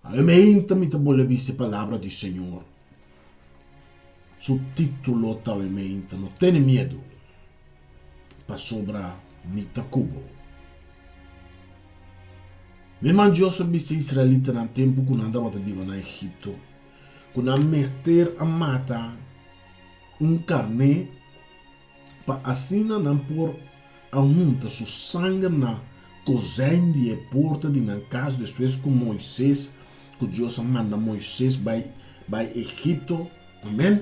Awe meinta mi ta bolbe bisa e palabra di Señor. Su título ta awe meinta, No tene miedu, pasobra mi ta ku bo. Mi herman Dios a bisa e israelitanan tempu ku nan tabata biba na Egipto ku nan mester a mata un karné pa asina nan por a hunta su sanger na kozijn di e porta di nan kas despues ku Moises, ku Dios a manda Moises bai bai Egipto. Amen.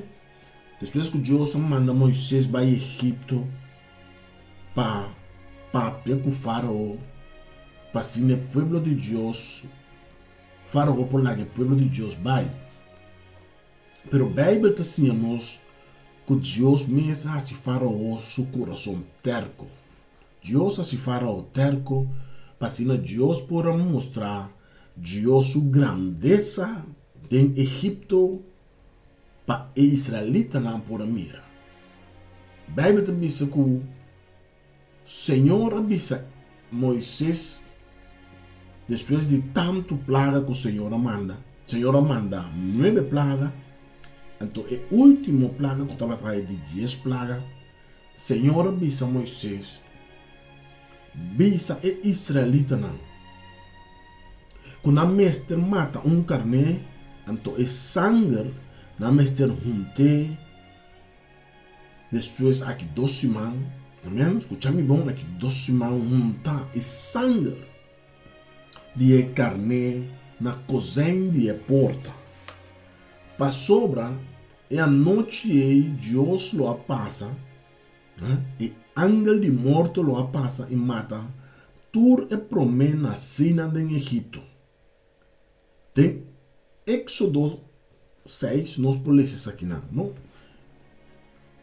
Despues ku Dios a manda Moises bai Egipto pa papia ku Fárao pa asina e pueblo di Dios, Fárao por laga e pueblo di Dios bai. Pero Beibel ta siña nos ku Dios mes a hasi Fárao su kurason tèrko. Dios a hasi Fárao tèrko pa asina Dios por a mustra Dios su grandesa den Egipto pa e israelitanan por a mira. Beibel ta bisa ku Señor a bisa Moises despues di tantu plaga ku Señor a manda, Señor a manda nuebe plaga, anto e ultimo plaga ku tabata e di dies plaga, Señor a bisa Moises, Bisa e israelitanan ku nan mester mata un karné, anto e sanger nan mester hunt'é. Despues aki dos siman, amen, skucha mi bon, aki dos siman hunta e sanger di e karné na kozijn di e porta. Pasobra e anochi ei Dios lo a pasa, e angel di morto lo a pasa i mata tur e promé nasínan den Egipto. Den Éxodo seis nos por lesa esakinan, no?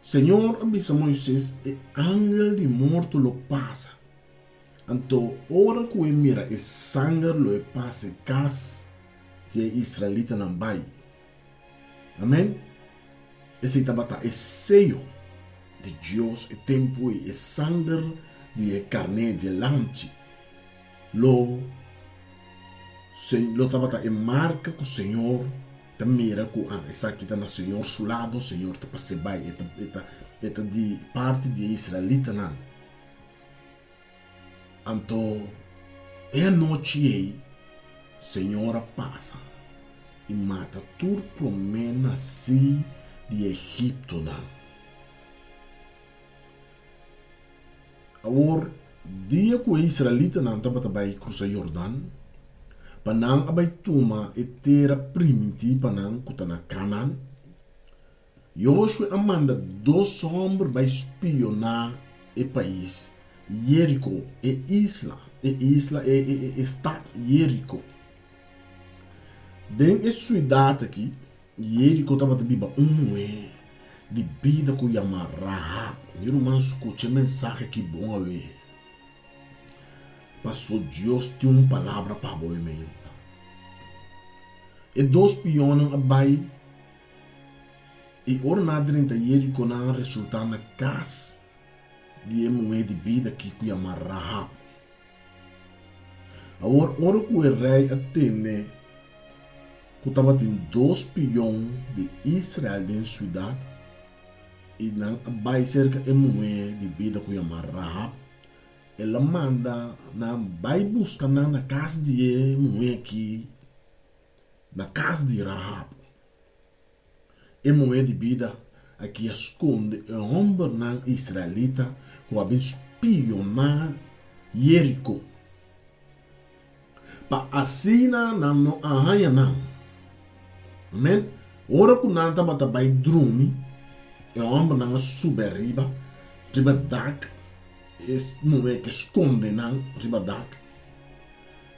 Señor a bisa Moises, E angel di morto lo pasa. Anto ora ku e mira e sanger lo e pasa e kas di e israelitanan bai. Amen. Esei tabata e seyo di Dios e tempu ei, e sanger di e karné dje lamchi. Lo lo tabata e marka ku Señor ta mira ku ah esaki ta na Señor su lado, Señor ta pas'é bai, e ta e ta e ta di parti di e israelitanan. Anto e anochi ei Señor a pasa i mata tur promé nasí di egiptonan. Awor, dia ku e israelitanan tabata bai krusa Yordan, pa nan a bai tuma e tera primintí pa nan ku ta na Kanaan, Yoshue a manda dos hòmber bai spioná e pais Yeriko, e isla, e isla, e, e, e, e stat Yeriko. Den e siudat akí, Jeriko tabata biba un muhé di bida ku yama Rahab. Mi ruman skucha e mensahe aki bon awe. Paso Dios tin un palabra pa bo meinta. E dos pionnan a bai i ora nan a drenta Jeriko nan a resultá na kas di e muhé di bida aki ku yama Rahab. Awor ora ku e rei a tende ku tabatin dos pion di Israel den siudat i nan a bai serka e muhé di bida ku yama Rahab, el a manda nan bai buska nan na kas di e muhé akí, na kas di Rahab. E muhé di bida aki a skonde e hòmbernan israelita ku a bin spioná Yeriko, pa asina nan no a haña nan. Amèn. Ora ku nan tabata bai drumi, e hòmbernan a subi ariba riba dak, e muhé ke skonde nan riba dak.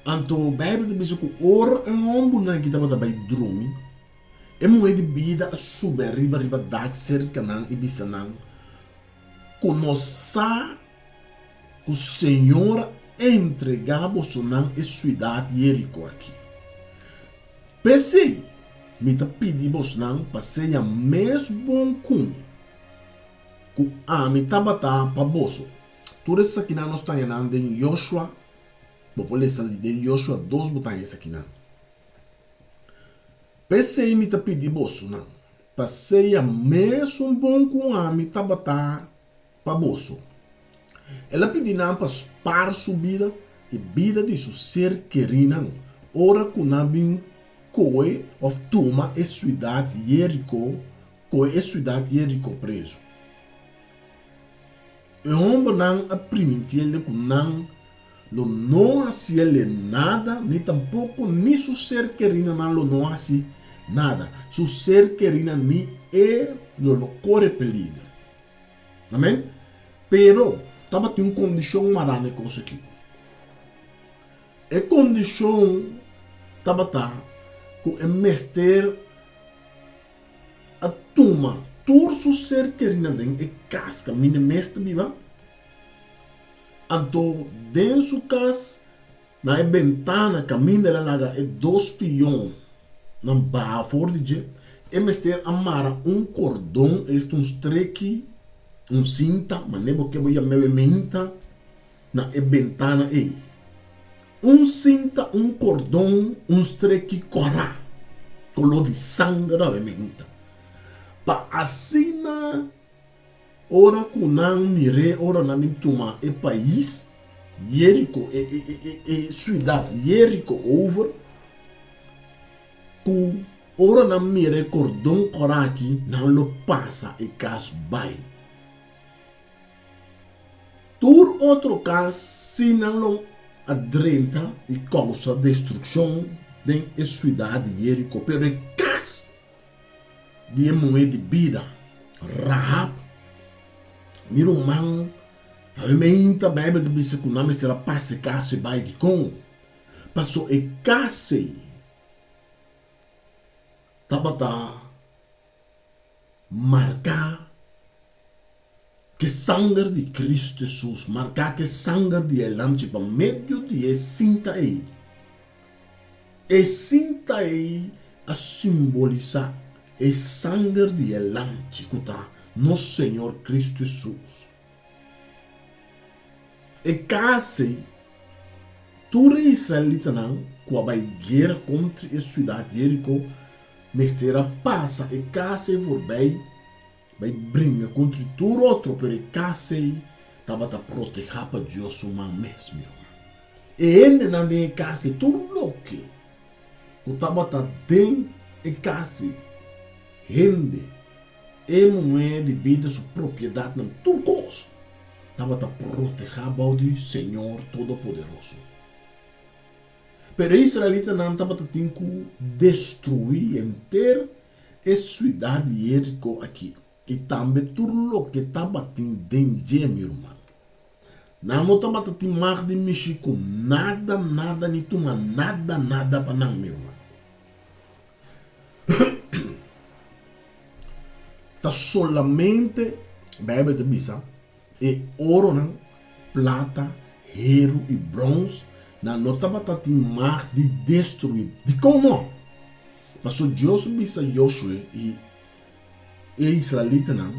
Anto Beibel ta bisa ku ora e hòmbernan aki tabata bai drumi, E muhé di bida a subi ariba riba dak serka nan i bisa nan, Ku nos sa ku Señor a entregá bosonan e siudat Yeriko aki. P'esei, mi ta pidi bosnan pa sea mes bon ku mi, ku ami tabata pa boso. Tur esakinan nos ta haña nan den Yoshua, bo por lesa den Yoshua dos bo ta haña esakinan. P'esei mi ta pidi bosonan pa sea mesun bon ku ami tabata pa boso. El a pidi nan pa spar su bida i bida di su ser kerínan ora ku nan bin kohe òf tuma e siudat Jeriko, kohe e siudat Jeriko prezu. E hòmbernan a primintiele ku nan lo no hasiele nada, ni tampoko ni su ser kerinanan lo no hasi nada. Su ser kerinan ni e lo no kore peliger. Amen. Pero tabatin un kondishon mará na e kos aki. E kondishon tabata ku e mester a tuma tur su ser kerinan den e kas kaminda e mes ta biba. Anto den su kas na e bentana kaminda el a laga e dos pion nan baha for di dje, e mester a mara un kordon, esta un streki, un sinta, manera bo ke bo yam'é e menta, na e bentana ei. Un sinta, un kordon, un streki kòrá, koló di sanger awe menta, pa asina. Ora ku nan mir'é, ora nan bin tuma e pais Jeriko, e e e siudat Jeriko over, ku ora nan mira e kordon kòrá aki, nan lo pasa e kas bai. Tur otro kas si nan lo a drenta i kousa destrukshon den e siudat di Jeriko, pero e kas di e muhé di bida, Rahab. Mi ruman, awe meinta Bijbel ta bisa ku nan mester a pasa e kas ei bai. Dikon? Paso e kas ei tabata marká Ke sanger di Cristo Jesus marká ke sanger di e Lamchi pa medio di e sinta ei. E sinta ei a simbolisá e sanger di e Lamchi ku ta nos Señor Cristo Jesus. E kas ei, tur e israelitanan ku a bai guera kontra e siudat Jeriko mester a pasa e kas ei forbei Bai bringa kontra tur otro, pero e kas ei tabata protehá pa Dios su man mes, mi ruman. E hendenan den e kas ei, tur loke ku tabata den e kas ei, hende, e muhé di bida, su propiedatnan, tur kos tabata protehá bou di Señor Todopoderoso. Pero e israelitanan tabata tin ku destruí henter E siudat di Jeriko aki i tambe tur loke tabatin den dje, mi ruman. Nan no tabata tin mag di mishi ku nada, nada, ni tuma nada, nada pa nan, mi ruman. Ta solamente, Bijbel ta bisa, E oronan, plata, heru i brons, nan no tabata tin mag di destruí. Dikon no? Pasobra Dios a bisa Josué i e israelitanan,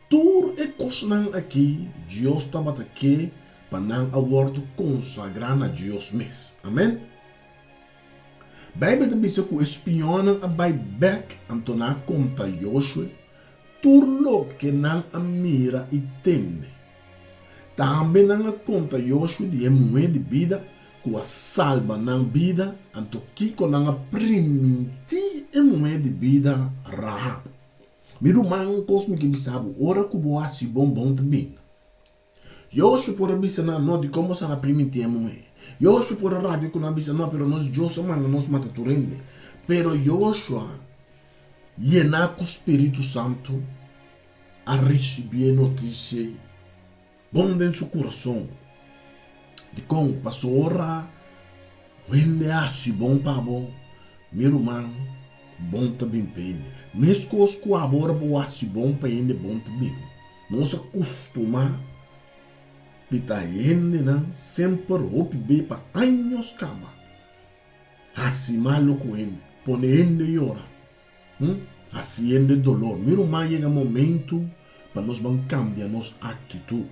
Tur e kosnan akí Dios tabata ke pa nan a wòrdu konsagrá na Dios mes. Amèn. Beibel ta bisa ku e spionnan a bai bèk anto nan a konta Josué Tur loke nan a mira i tende. Tambe nan a konta Joshua di e muhé di bida ku a salba nan bida, anto kiko nan a primintí e muhé di bida Rahab. Mi ruman, kos mi ke bisa bo, ora ku bo hasi bon, bon ta bin. Joshua por a bisa nan, No, dikon boso a primintí e muhé? Joshua por a rabia ku nan a bisa, No, pero nos Dios a manda nos mata tur hende. Pero Joshua, yená ku spiritu santu, a risibí e notisia ei bon den su kurason. Dikon? Pasobra hende a hasi bon pa bo, mi ruman, bon ta bin pa hende. Meskos ku abo ora bo hasi bon pa hende, bon ta bin. Nos a kustumá di ta hendenan semper hopi be pa años kaba hasi malu ku hende, pone hende yora, hasi hende dolor. Mi ruman yega momentu pa nos ban kambia nos aktitut.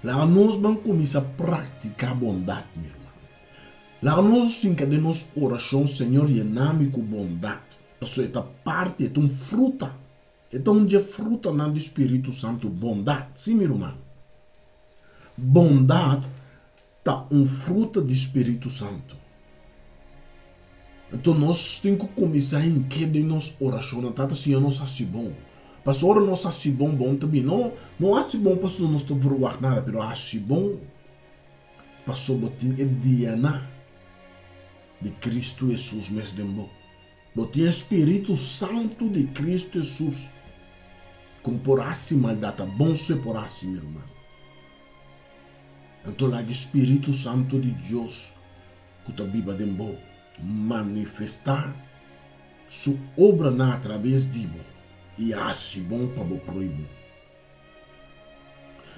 Laga nos ban kuminsá praktiká bondat, mi ruman. Laga nos hinka den nos orashon, Señor yena mi ku bondat, pasobra e ta parti, e ta un fruta, e ta un dje frutanan di Spiritu Santu, bondat. Sí, mi ruman, bondat ta un fruta di Spiritu Santu. Anto nos tin ku kuminsá hink'é den nos orashonnan, Tata, siña nos hasi bon. Pasobra ora nos hasi bon, bon ta bini. No, no hasi bon pasobra nos ta verwagt nada, pero hasi bon pasobra bo tin e DNA di Kristu Hesus mes den bo. Bo tin e Spiritu Santu di Kristu Hesus ku por hasi maldat, ta bon so e por hasi, mi ruman. Anto laga e Spiritu Santu di Dios ku ta biba den bo manifestá su obranan atraves di bo i hasi bon pa bo proibo.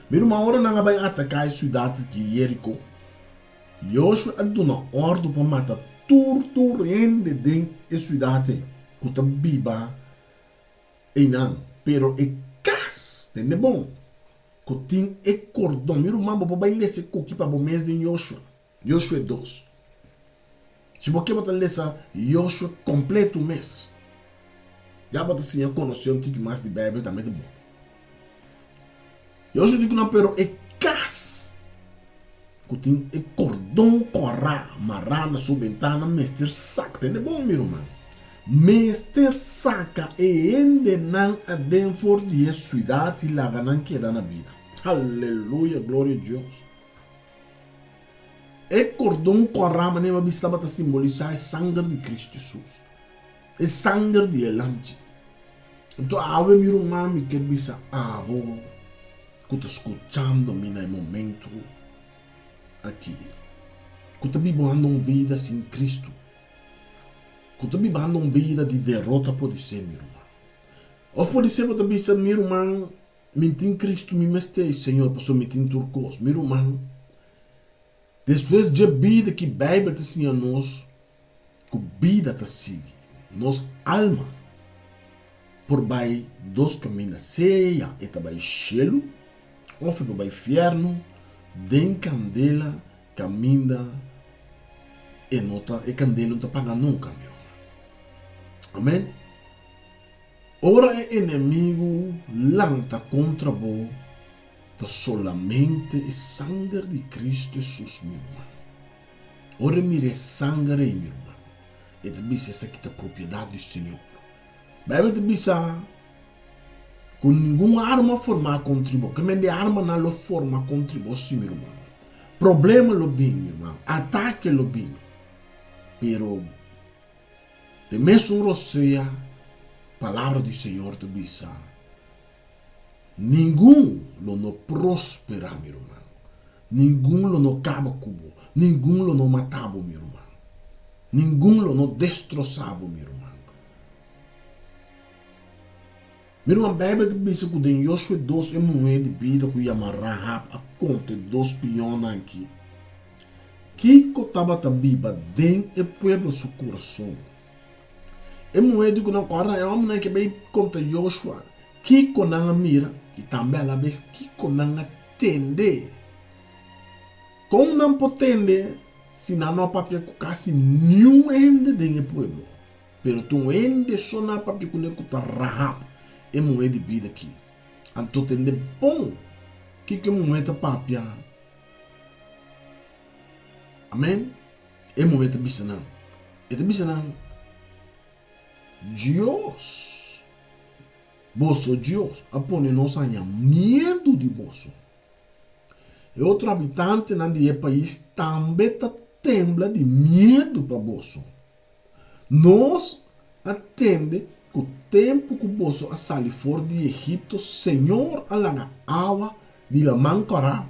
Mi ruman, ora nan a bai ataká e siudat di Jeriko, Joshua a duna òrdu pa mata tur tur hende den e siudat ei ku ta biba einan. Pero e kas, tende bon, ku tin e kordon, mi ruman, bo por bai lesa e koki pa bo mes den Joshua. Joshua dos. Si bo ke bo ta lesa Joshua kompletu mes. Ya bo ta siña konosé un tiki mas di Beibel tambe ta bon. Joshua di ku nan, Pero e kas ku tin e kordon kòrá mará na su bentana mester saka, tende bon mi ruman, mester saka e hendenan aden for di e siudat i laga nan keda na bida. Aleluya, gloria Dios. E kordon kòrá manera mi a bisa tabata simbolisá e sanger di Kristu Hesus, e sanger di e Lamchi. Anto awe mi ruman mi ke bisa abo ku ta skuchando mi na e momentu aki, ku ta bibando un bida sin Kristu, ku ta bibando un bida di derota podisé mi ruman. Òf podisé bo ta bisa mi ruman Mi tin Cristo, mi mester e Señor, pasobra mi tin tur cos. Mi ruman, despues dje bida ki Bijbel ta siña nos cu bida ta sigui, nos alma por bay dos caminda, sea e ta bay shelu of e por bay fierno den candela caminda e no ta, e candela no ta paga nunca, mi ruman. Amen. Ora e enemigu lanta kontra bo, ta solamente e sanger di Kristu Hesus, mi ruman. Ora e mira e sanger ei, mi ruman, e ta bisa esaki ta propiedat di Señor. Beibel ta bisa ku ningun arma formá kontra bo, ke men di armanan lo forma kontra bo si, mi ruman. Problema lo bin, mi ruman, atake lo bin, pero Den mesun rosea, Palabra di Señor ta bisa, Ningun lo no prosperá, mi ruman. Ningun lo no kaba ku bo. Ningun lo no mata bo, mi ruman. Ningun lo no destrosá bo, mi ruman. Mi ruman, Beibel ta bisa ku den Joshua dos e muhé di bida ku yama Rahab a konta e dos spionnan aki kiko tabata biba den e pueblo su kurason. E muhé di ku nan kòrda e hòmbernan ke bai konta Joshua kiko nan a mira i tambe alabes kiko nan a tende. Kon nan por tende si nan no a papia ku kasi niun hende den e pueblo? Pero ta un hende so nan a papia kuné ku ta Rahab, e muhé di bida akí. Anto tende bon kiko e muhé ta papia. Amèn. E muhé ta bisa nan, e ta bisa nan, Dios, boso Dios, a pone nos haña miedu di boso. E otro habitantenan di e pais tambe ta tembla di miedu pa boso. Nos a tende ku tempu ku boso a sali for di Egipto, Señor a laga awa di Laman Kòrá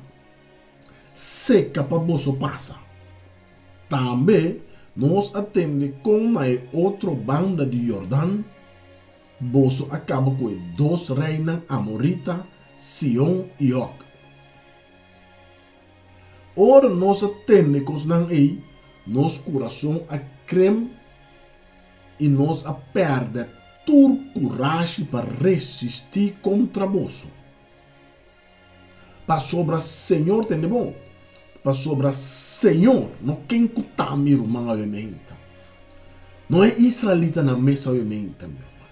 seka pa boso pasa. Tambe nos a tende kon na e otro banda di Yordan boso a kaba ku e dos reinan amorita, Sihon i Og. Ora nos a tende kosnan ei, nos kurason a krem i nos a pèrdè tur kurashi pa resistí kontra boso. Pasobra Señor, tende bon! Pasobra Señor, no ken ku ta mi ruman awe meinta. No e israelitanan mes awe meinta, mi ruman.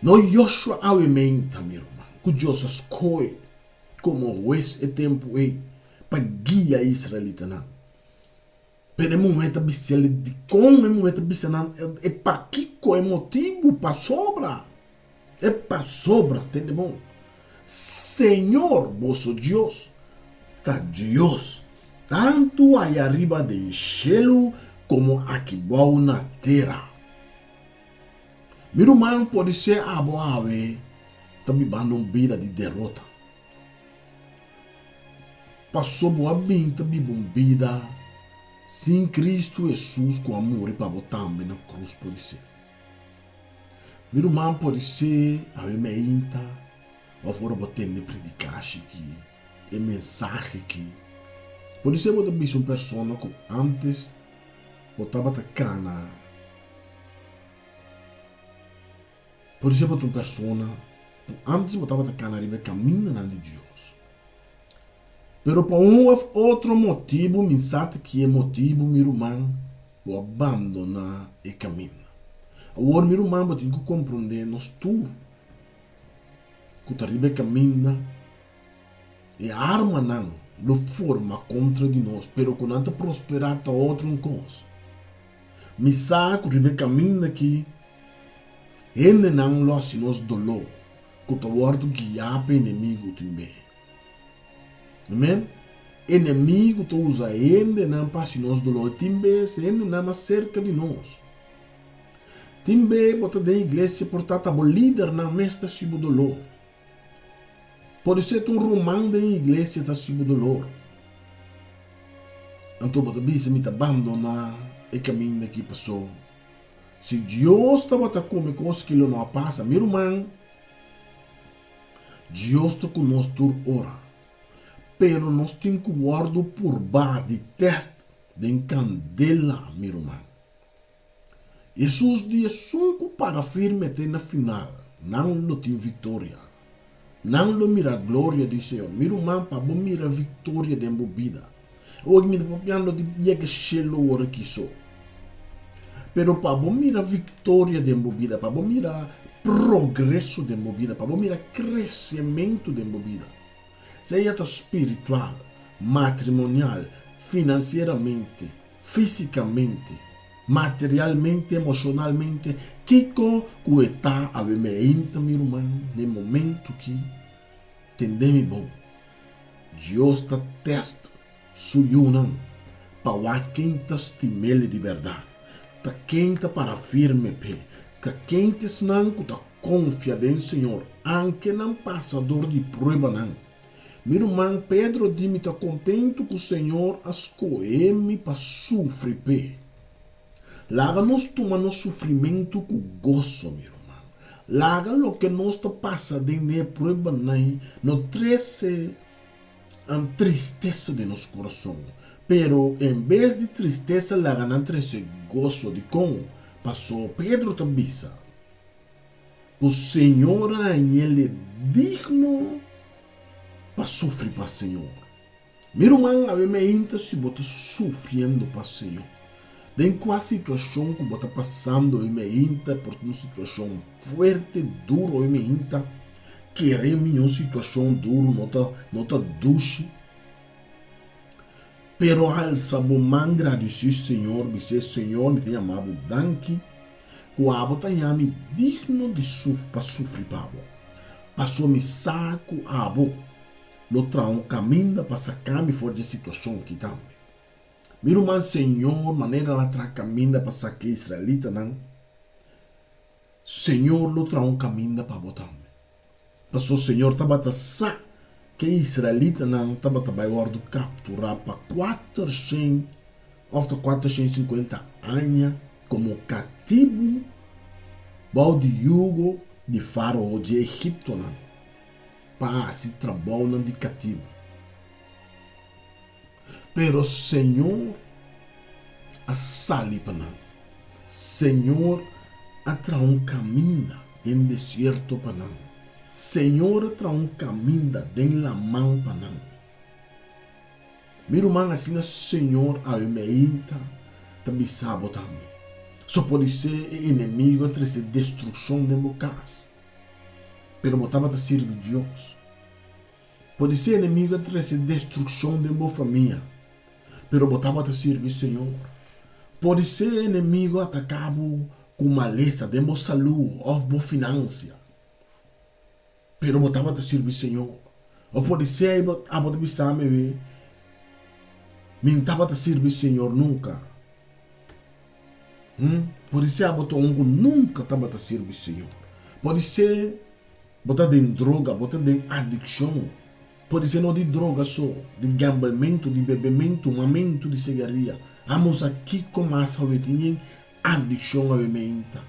No Joshua awe meinta, mi ruman, ku Dios a skohe komo hues e tempu ei pa guia e israelitanan. Pero e muhé ta bis'el dikon e muhé ta bisa nan e pakiko e motibu pasobra e pasobra tende bon Señor boso Dios ta Dios tantu aya riba den shelu komo aki bou na tera. Mi ruman podisé abo awe ta bibando un bida di derota. Paso bo a bin ta biba un bida sin Cristo Hesus cu a muri pa bo tambe na cruz podisé. Mi ruman podisé awe meinta of ora bo tende predicashi ki, e mensahe ki, podisé bo ta bisa un persona cu antes bo tabata cana. Por esei bo ta un persona ku ántes bo tabata kana riba e kamindanan di Dios. Pero pa un òf otro motibu, mi sa ta ki e motibu, mi ruman, bo a bandoná e kaminda. Awor, mi ruman, bo tin ku komprondé nos tur ku ta riba e kaminda, e armanan lo forma kontra di nos, pero ku nan ta prosperá ta otro un kos. Mi sa ku riba e kaminda aki hendenan lo hasi nos doló ku ta wòrdu guiá pa enemigu tin be. Amen. Enemigu ta usa hendenan pa hasi nos doló i tin bes hendenan mas serka di nos. Tin be bo ta den iglesia por ta ta bo lidernan mes ta hasi bo doló. Podisé ta un ruman den iglesia ta hasi bo dolor. Anto bo ta bisa, Mi ta bandoná e kaminda aki pasó. Si Dios tabata ku mi kos ki lo no a pasa. Mi ruman, Dios ta ku nos tur ora. Pero nos tin ku wòrdu purbá di tèst den kandela, mi ruman. Hesus di esun ku para firme te na final, nan lo tin viktoria. Nan lo mira gloria di Señor. Mi ruman, pa bo mira viktoria den bo bida. Awor mi ta papiando di yega shelu ora ki so. Pero pa bo mira viktoria den bo bida, pa bo mira progreso den bo bida, pa bo mira kresementu den bo bida, sea ta spiritual, matrimonial, finansieramente, Físikamente, materialmente, emoshonalmente, kiko ku e ta awe meinta mi ruman na e momentu ki tende mi bon. Dios ta tèst su yunan pa wak ken ta stim'el di bèrdat, ta ken ta para firme p'e, ta ken ta esnan ku ta konfia den Señor anke nan pasa dor di pruebanan. Mi ruman Pedro di mi ta kontentu ku Señor a skohe mi pa sufri p'e. Laga nos tuma nos sufrimentu ku goso, mi ruman. Laga loke nos ta pasa den e pruebanan no trese tristesa den nos kurason, pero en bes di tristesa laga nan trese goso. Dikon? Paso Pedro ta bisa. Ku Señor a hañ'el e digno pa sufri pa Señor. Mi ruman, awe meinta si bo ta sufriendo pa Señor. Den kua situashon ku bo ta pasando awe meinta, por ta un situashon fuerte, duro awe meinta, kere mi un situashon duro no ta no ta dushi. Pero alsa bo man gradisí Señor, bis'é, Señor, mi ta yama bo danki ku abo ta haña mi digno di suf pa sufri pa bo. Paso mi sa ku abo lo traha un kaminda pa saka mi for di e situashon aki tambe. Mi ruman, Señor, manera el a traha kaminda pa saka e israelitanan, Señor lo traha un kaminda pa bo tambe. Paso Señor tabata sa ku e israelitanan tabata bai wòrdu kapturá pa kuatershen òf ta kuatershen sinkuenta aña komo katibu bou di yugo di Fárao dje egiptonan pa hasi trabounan di katibu. Pero Señor a sali pa nan. Señor a traha un kaminda den desierto pa nan. Señor a traha un kaminda den laman pa nan. Mi ruman asina Señor awe meinta ta bisa bo tambe. So podisé e enemigo a trese destrukshon den bo kas, pero bo tabata sirbi Dios. Podisé enemigo a trese destrukshon den bo famia, pero bo tabata sirbi Señor. Podisé enemigo a ataká bo ku malesa den bo salú òf bo finansia, pero bo tabata sirbi Señor. Òf podisé abo ta bisa mi wee, Mi no tabata sirbi Señor nunka. Hm, podisé abo ta un ku nunka tabata sirbi Señor. Podisé bo ta den droga, bo ta den adikshon. Podisé no di droga so, di gamblementu, di bebementu, humamentu di sigaria. Amos a kiko mas awe tin yen adikshon awe meinta.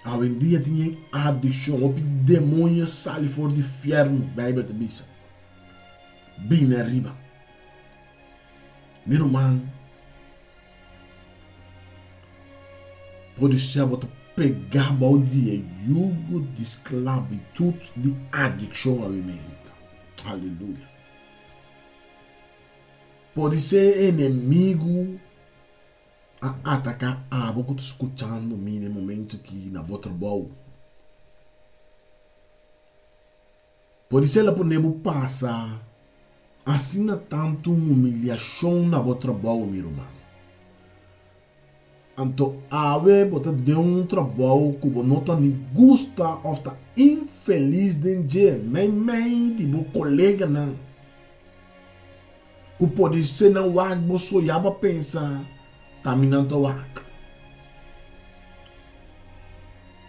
Awendia tin yen adikshon, hopi demonio a sali for di fiernu, Beibel ta bisa. Bini ariba. Mi ruman, podisé bo ta pegá bou di e yugo di sklabitut di adikshon awe meinta. Aleluya. Podisé e enemigu a ataká abo ku ta skuchando mi na e momentu aki na bo trabou. Podisé el a pone bo pasa asina tantu humiliashon na bo trabou, mi ruman. Anto awe bo ta den un trabou ku bo no ta ni gusta òf ta infelis den dje meimei di bo koleganan ku podisé nan wak bo so ya bo a pensa ta mi nan ta wak.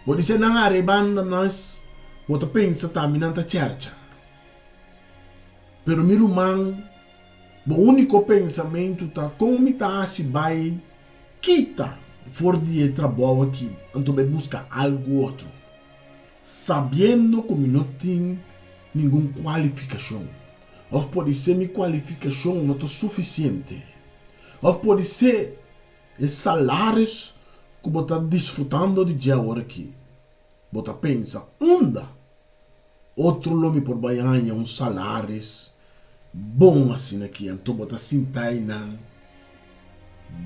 Podisé nan arebanda nos bo ta pensa ta mi nan ta chèrcha. Pero mi ruman Bo úniko pensamentu ta kon mi ta hasi bai kita for di e trabou aki anto bai buska algu otro, sabiendo ku mi no tin ningun kualifikashon, òf podisé mi kualifikashon no ta sufisiente, òf podisé e salaris ku bo ta disfrutando di dje aworakí, bo ta pensa, Unda Otro lo mi por bai haña un salaris bon asina aki, anto bo ta sinta einan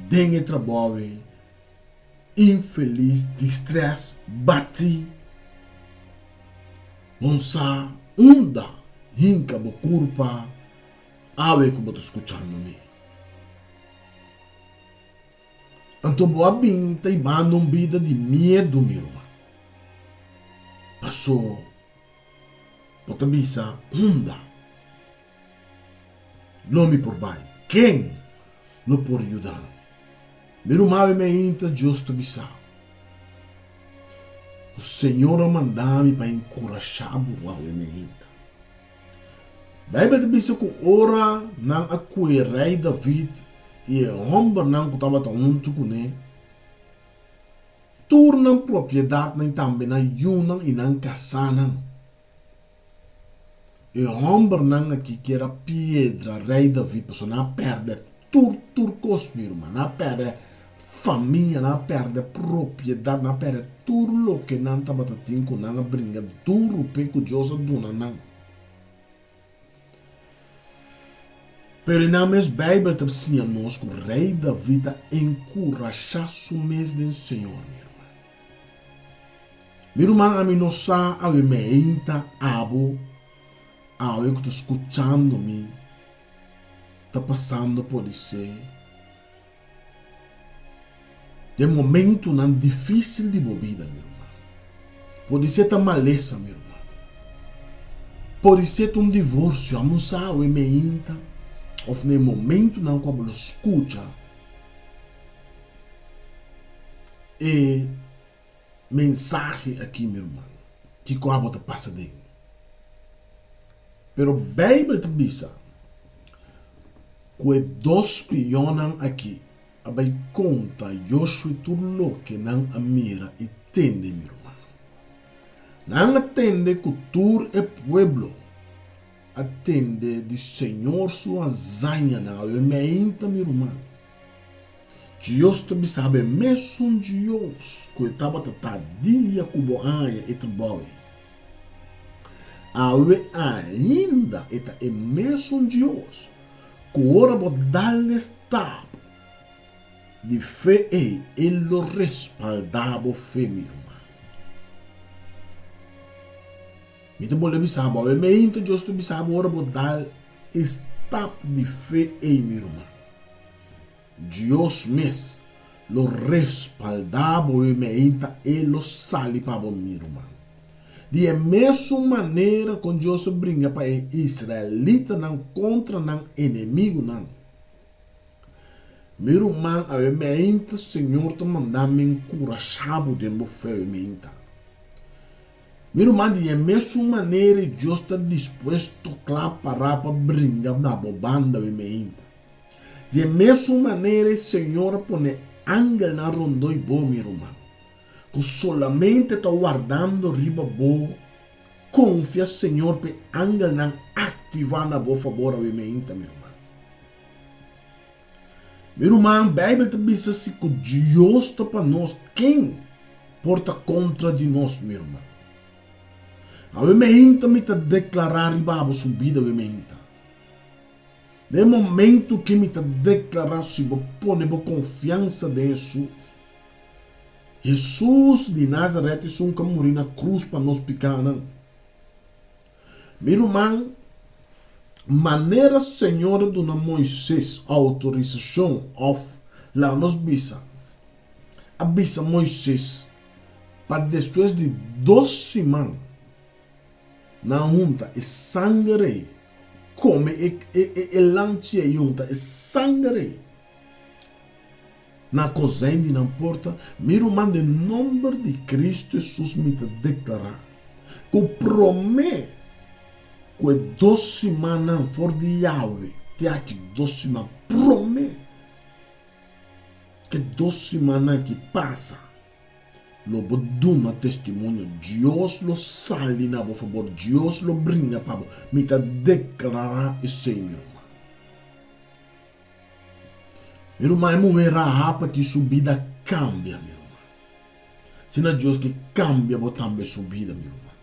den e trabou ei, infelis, di stress, bati. Bon sa unda hinka bo kurpa awe ku bo ta skuchando mi. Anto bo a bin ta hibando un bida di miedu, mi ruman. Paso bo ta bisa, Unda lo mi por bai? Ken lo por yuda mi? Mi ruman, awe meinta Dios ta bisa ku Señor a manda mi pa enkurashá bo awe meinta. Beibel ta bisa ku ora nan a kue Rei David i e hòmbernan ku tabata huntu kuné, tur nan propiedatnan i tambe nan yunan i nan kasánan. E hòmbernan akí kier a piedra Rei David pasobra nan a pèrdè tur tur kos, mi ruman. Nan a pèrdè famia, nan a pèrdè propiedat, nan a pèrdè tur loke nan tabata tin ku nan a bringa duru p'e ku Dios a duna nan. Pero e nan mes Beibel ta siña nos ku Rei David a enkurashá su mes den Señor, mi ruman. Mi ruman, ami no sa awe meinta abo awe ku ta skuchando mi ta pasando podisé den momentunan difísil di bo bida, mi ruman. Podisé ta malesa, mi ruman. Podisé ta un divorsio, amo sa awe meinta òf na e momentunan ku abo lo skucha e mensahe aki, mi ruman, kiko abo ta pasa den. Pero Beibel ta bisa ku e dos spionnan aki a bai konta Joshue tur loke nan a mira i tende, mi ruman. Nan a tende ku tur e pueblo a tende di Señor su hazañanan. Awe meinta, mi ruman, Dios ta bisa bo e mesun Dios ku e tabata ta dia ku bo haña e trabou ei. Awe ainda e ta e mesun Dios. Ku ora bo dal e stap di fe ei, e lo respaldá bo fe, mi ruman. Mi ta bolbe bisa bo, awe meinta Dios ta bisa bo ora bo dal e stap di fe ei, mi ruman. Dios mes lo respaldá bo i meinta e lo sali pa bo, mi ruman. Di e mesun manera kon Dios a bringa pa e israelitanan kontra nan enemigunan. Mi ruman, awe meinta Señor ta manda mi enkurashá bo den bo fe awe meinta. Mi ruman, di e mesun manera Dios ta dispuesto kla pará pa bringa na bo banda awe meinta. Di e mesun manera e Señor a pone angelnan rondó i bo, mi ruman, ku solamente ta wardando riba bo. Konfia Señor pa e angelnan aktivá na bo fabor awe meinta, mi ruman. Mi ruman, Beibel ta bisa si ku Dios ta pa nos, ken por ta kontra di nos, mi ruman? Awe meinta mi ta deklará riba bo su bida awe meinta. Na e momento ke mi ta deklará si bo pone bo konfiansa den Hesus, Hesus di Nazaret esun ku a muri na krus pa nos pikanan. Mi ruman, manera Señor a duna Moises outorisashon òf laga nos bisa, a bisa Moises pa despues di dos siman, Nan hunta e sanger ei, kome e e e lamchi ei hunta e sanger ei na kozijn di nan porta. Mi ruman, den nomber di Cristo Jesus mi ta deklará ku promé ku e dos simannan for di Yahweh te aki dos siman promé ku e dos simannan aki pasa, Lo bo duna testimonio, Dios lo sali na bo fabor, Dios lo bringa pa bo. Mi ta deklará esei, mi ruman. Mi ruman, e muhé Rahab aki su bida kambia, mi ruman. Asina Dios ke kambia bo tambe su bida, mi ruman.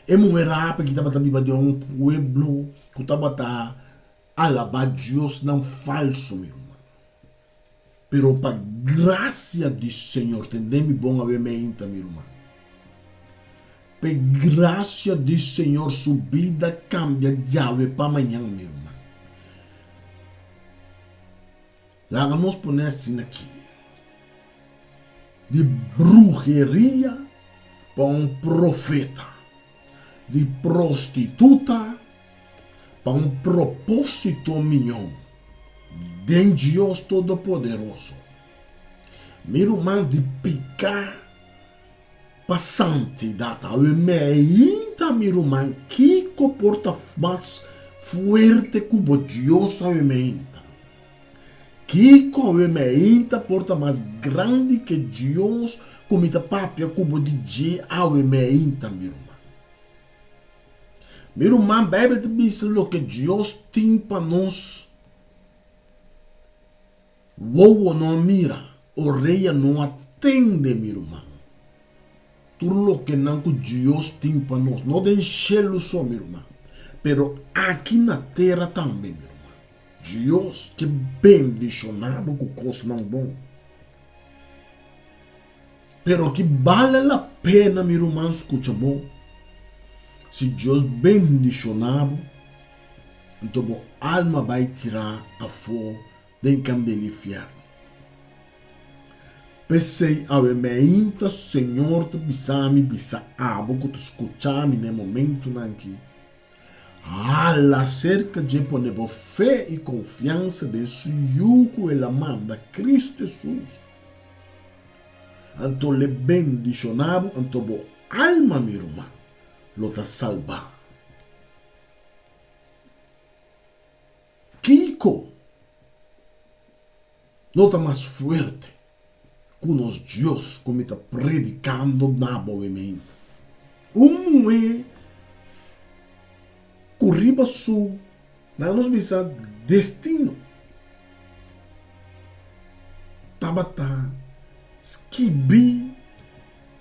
E muhé Rahab aki tabata biba den un pueblo ku tabata alabá diosnan falso, mi ruman. Pero pa gracia di Señor, tende mi bon awe meinta, mi ruman. P'e gracia di Señor su bida cambia djawe pa mañan, mi ruman. Laga nos pone asina aki, di bruheria pa un profeta, di prostituta pa un propósito miñon den Dios Todopoderoso. Mi ruman di piká pa santidat awe meinta mi ruman kiko por ta mas fuerte ku bo Dios awe meinta? Kiko awe meinta por ta mas grandi ke Dios ku mi ta papia ku bo di dje awe meinta mi ruman? Mi ruman, Bijbel ta bisa loke Dios tin pa nos, wowo no a mira, orea no a tende, mi ruman. Tur loke nan ku Dios tin pa nos, no den shelu so, mi ruman, pero aki na tera tambe, mi ruman. Dios ke bendishoná bo ku kosnan bon. Pero ki bale la pena mi ruman skucha bo, si Dios bendishoná bo, anto bo alma bai tirá afó den kandel infièrnu. P'esei awe meinta Señor ta bisa mi bisa abo ku ta skucha mi na e momentunan aki, Hala serka dje pone bo fe i konfiansa den su Yu ku el a manda, Kristu Hesus. Anto l'e bendishoná bo, anto bo alma, mi ruman, lo ta salbá. Kiko lo ta mas fuerte ku nos Dios ku mi ta predikando na bo mente? Un muhé ku riba su, laga nos bisa, destino tabata skibí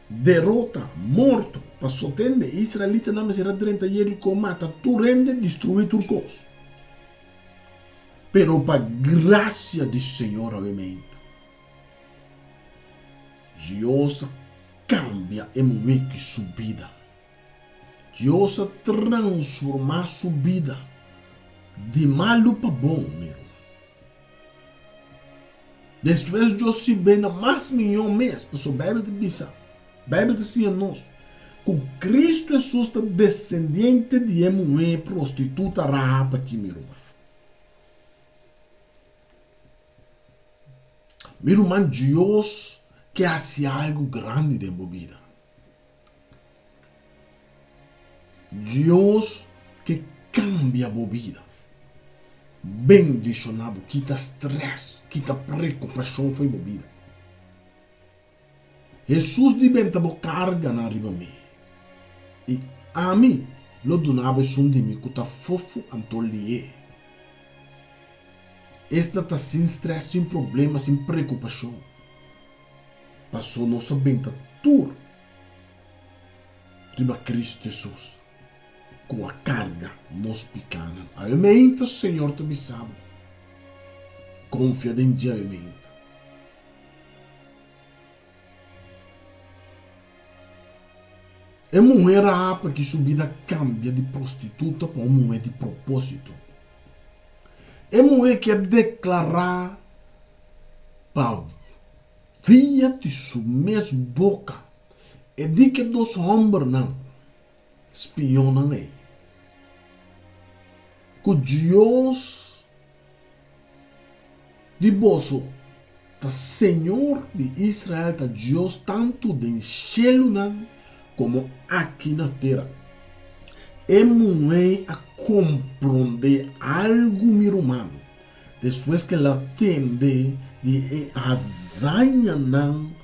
derota, morto, paso tende e israelitanan mester a drenta Jeriko, mata tur hende, destruí tur kos. Pero pa gracia di Señor awe-meinta, Dios a cambia e muhé ki su bida. Dios a transforma su bida di malu pa bon, mi ruman. Despues Dios sirbié na mas mihó mes, pasobra Bijbel ta bisa, Bijbel ta siña nos ku Cristo Hesus ta desendiente di e muhé prostituta Rahab aki, mi ruman. Mi ruman, Dios ke hasi algu grandi den bo bida. Dios ke kambia bo bida, bendishoná bo, kita strès, kita preokupashon for di bo bida. Hesus di benta bo karganan riba mi, i ami lo duna bo esun di mi ku ta fofo anto lié. Esta ta sin strès, sin problema, sin preokupashon. Paso nos a benta tur riba Cristo Jesus, cu a carga nos picanan. Awe-meinta Señor ta bisa bo, confia den dje awe-meinta. E muher Rahab aki su bida cambia di prostituta pa un muher di proposito. E muher ki a declara pa via di su mes boca e di ke dos hombernan spionnan ei cu Dios di boso ta Señor di Israel ta Dios tantu den shelunan como aki na tera. E muhé a comprende algu mi ruman despues ke el a tende di e hazañanan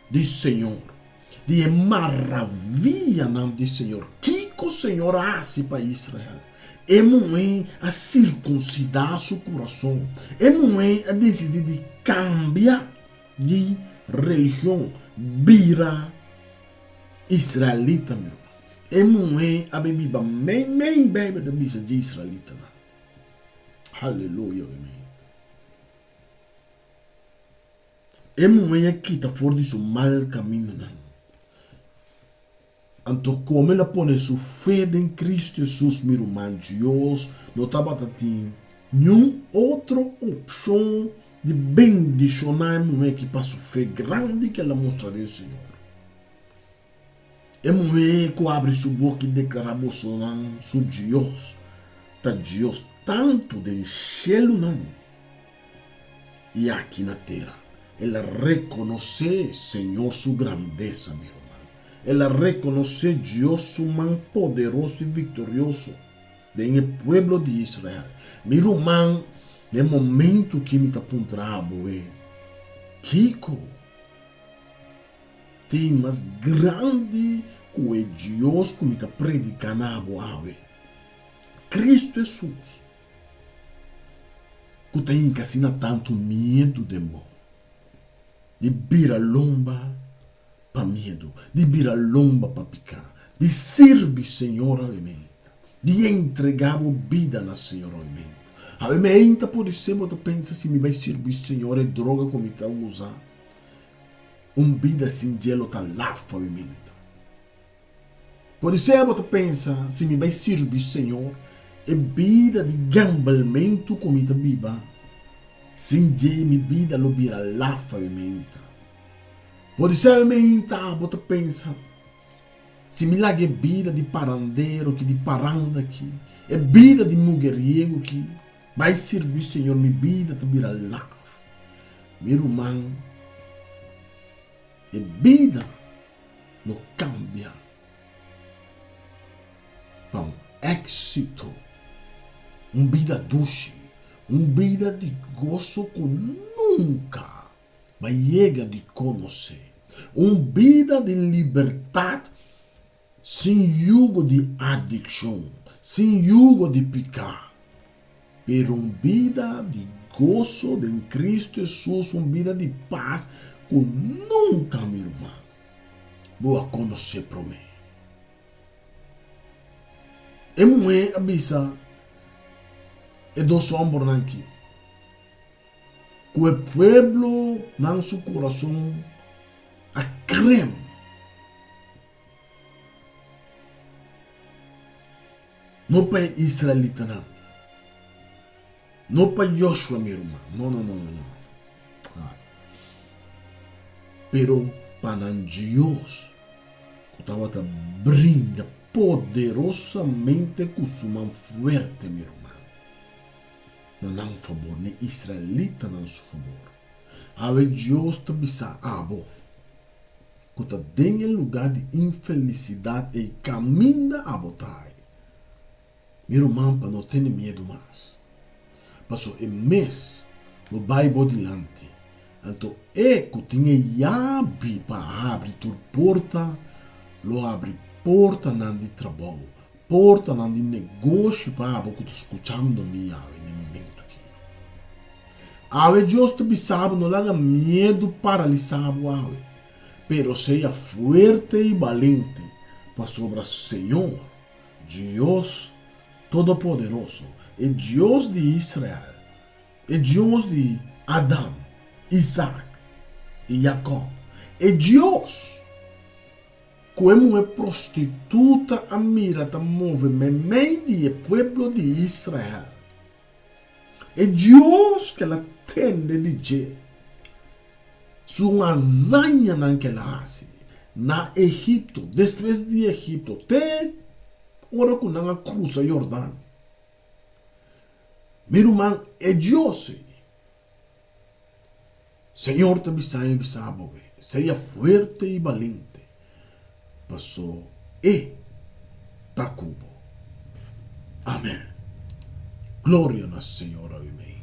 di Señor, di e maravianan di Señor. Kiko Señor a hasi pa Israel? E muhé a sirkunsidá su kurason. E muhé a disidí di kambia di religion, bira israelita, mi ruman. E muhé a bin biba meimei, Beibel ta bisa, dje israelitanan. Haleluya, oimente. E muhé a kita for di su mal kamindanan. Anto kome el a pone su fe den Kristu Hesus, mi ruman, Dios no tabata tin niun otro opshon di bendishoná e muhé ki pa su fe grandi ku el a mustra den Señor. E muhé ku abri su boka i deklará bosonan su Dios ta Dios tantu den shelunan i aki na tera. El a rekonosé Señor su grandesa, mi ruman. El a rekonosé Dios su man poderoso i viktorioso den e pueblo di Israel. Mi ruman, na e momentu ki mi ta puntra abo e, Kiko tin mas grandi ku e Dios ku mi ta prediká na abo awe? Kristu Hesus, ku ta hinka asina tantu miedu den bo, di bira lomba pa miedu, di bira lomba pa piká, di sirbi Señor awe-meinta, di entregá bo bida na Señor awe-meinta. Awe-meinta podisé bo ta pensa si mi bai sirbi Señor e droga ku mi ta usa, un bida sin dje lo ta laf awe-meinta. Podisé bo ta pensa, si mi bai sirbi Señor, e bida di gambelmentu ku mi ta biba, sin dje mi bida lo bira laf awe-meinta. Podisé meinta bo ta pensa, Si mi laga e bida di parandero ki, di paranda ki, e bida di mugeriego ki, bai sirbi Señor, mi bida ta bira laf. Mi ruman, e bida lo kambia pa un éksito, un bida dushi, un bida di goso ku nunka Bo a yega di konosé un bida di libertat sin yugo di adikshon, sin yugo di piká, pero un bida di goso den Kristu Hesus, un bida di pas ku nunka, mi ruman, bo a konosé promé. E muhé a bisa e dos hòmbernan akí. Ku e pueblonan su kurason a krem. No pa e israelitanan. No pa Joshua, mi ruman. No, no, no, no, no. Ai. Pero pa nan Dios, ku tabata bringa poderosamente ku su man fuerte, mi ruman, na nan fabor, na e israelitanan su fabor. Awe Dios ta bisa abo, ku ta den e lugá di infelisidat ei kaminda abo ta ai, Mi ruman pa no tene miedu mas, paso e mes lo bai bo dilanti, anto e ku tin e yabi pa habri tur porta lo habri portanan di trabou, portanan di negoshi pa abo ku ta skuchando mi awe na e momentu aki. Awe Dios ta bisa bo no laga miedu paralisá bo awe, pero sea fuerte i balente pasobra Señor Dios Todopoderoso, e Dios di Israel, e Dios di Adam, Isaac i Jacob, e Dios ku e muhé prostituta a mira ta move meimei di e pueblo di Israel, e Dios ku el a tende di dje su hazañanan ku el a hasi na Egipto, despues di Egipto, te ora ku nan a krusa Yordan. Mi ruman, e Dios ei, Señor ta bisa mi bisa bo, sea fuerte i balente, paso e ta ku bo. Amen. Gloria na Señor awe mei.